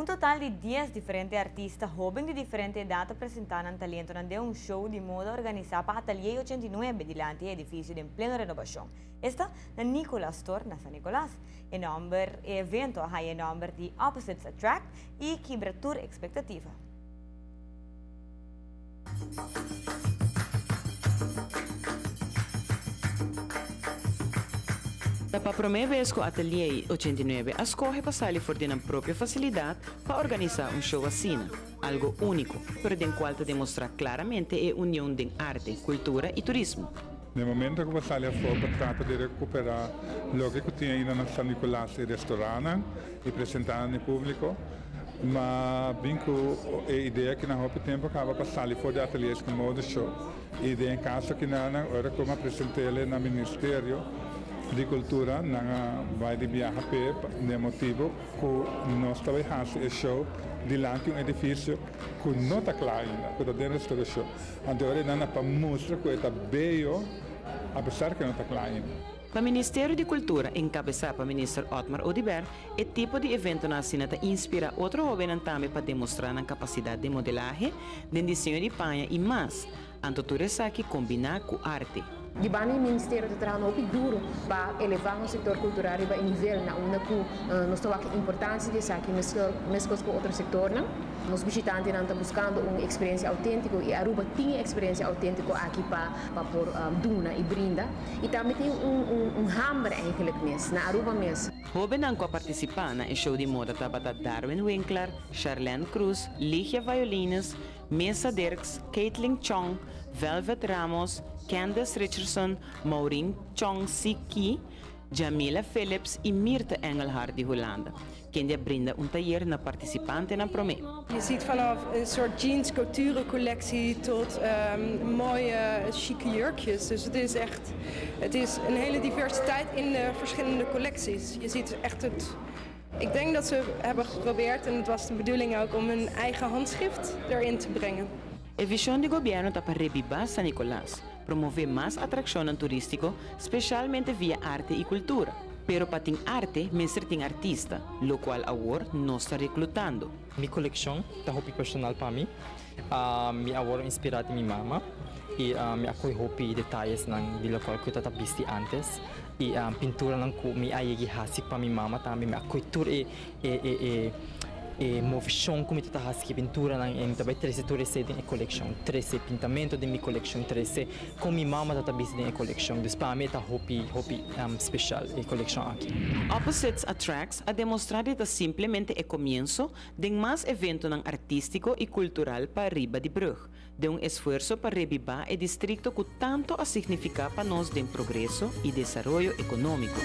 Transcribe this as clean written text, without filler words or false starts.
Un total di 10 diferente artista hoben di diferente edad a presenta nan talentonan den un show di moda organisa pa Atelier 89 dilanti e edificio den pleno renobacion. Esta na Nicolas Store na San Nicolas. E nomber e evento a haya e nomber di Opposites Attract y kibra tur expectativa. Ta pa promé bes ku Atelier 89 a skohe pa sali for di nan propio fasilidat pa organisá un show asina, algo úniko, pero den kual ta demostrá klaramente e union den arte, kultura i turismo. Na e momento ku bo sali afó pa trata di rekuperá loke ku tin ainda na San Nicolas e restorannan i presentá nan na e públiko, Ma bin ku e idea ki nan hopi tempu kaba pa sali for di ateliers ku mode show. I den e kaso ki nan nan ora ku a present'ele na Ministerio di Kultura nan a bai di biaha p'e den motibu ku nos ta bai hasi e show dilanti un edifisio ku no ta kla ainda, ku ta den restaurashon. Anto ora nan a pa mustra ku e ta beyo apesar ku e no ta kla ainda. Pa Ministerio di Cultura, encabesa pa Minister Otmar Oduber, e tipo di eventonan asina ta inspira otro hobennan tambe pa demostra nan capacidad den modelahe, den diseño di paña y mas, anto tur esaki combina cu arte. Di banda e ministerio ta trahando hopi duro pa eleva nos sector cultural riba e nivel na unda cu nos ta wak e importancia di esaki mescos cu otro sectornan. Nos bishitantenan ta buscando un experiencia autentico y Aruba tin e experiencia autentico aki pa por duna y brinda. Y tambe tin un un hamber eigenlijk mes, na Aruba mes. Hobennan cu a participa na e show di moda tabata Darwin Winklar, Charlene Cruz, Ligia Violines, Mesa Dirks, Caitlin Chong, Velvet Ramos, Candace Richardson, Maureen Chong Si Ki, Jamila Phillips y Mirte Engelhard di Hulanda. Kende a brinda un tayer na participantenan prome. Je ziet vanaf een soort jeans couture collectie tot mooie chique jurkjes. Dus het is echt, het is een hele diversiteit in de verschillende collecties. Je ziet echt het, ik denk dat ze hebben geprobeerd en het was de bedoeling ook om hun eigen handschrift erin te brengen. E vision di gobierno ta pa rebiba San Nicolas, promove mas atraccionnan turistico, specialmente via arte y cultura. Pero pa tin arte mester tin artista, locual awor nos ta reclutando. Mi coleccion ta hopi personal pa mi. Mi a worde inspira di mi mama y mi a coge hopi detayesnan di locual cu e ta bisti antes y pinturanan cu mi a yegi haci pa mi mama tambe. Mi a coge tur e E movishon ku mi ta ta hasi ku e pinturanan e mi ta bai trese tur esei den e kolekshon. Trese pintamento den mi kolekshon, trese kon mi mama ta ta bisti den e kolekshon. Dus pa mi e ta hopi, hopi speshal e kolekshon aki. Opposites Attracts a demostrá di ta simplemente e komienso den mas eventonan artístiko i kultural pa riba di brùg, den un esfuerso pa rebibá e distrikto ku tantu a signifiká pa nos den progreso i desaroyo ekonómiko.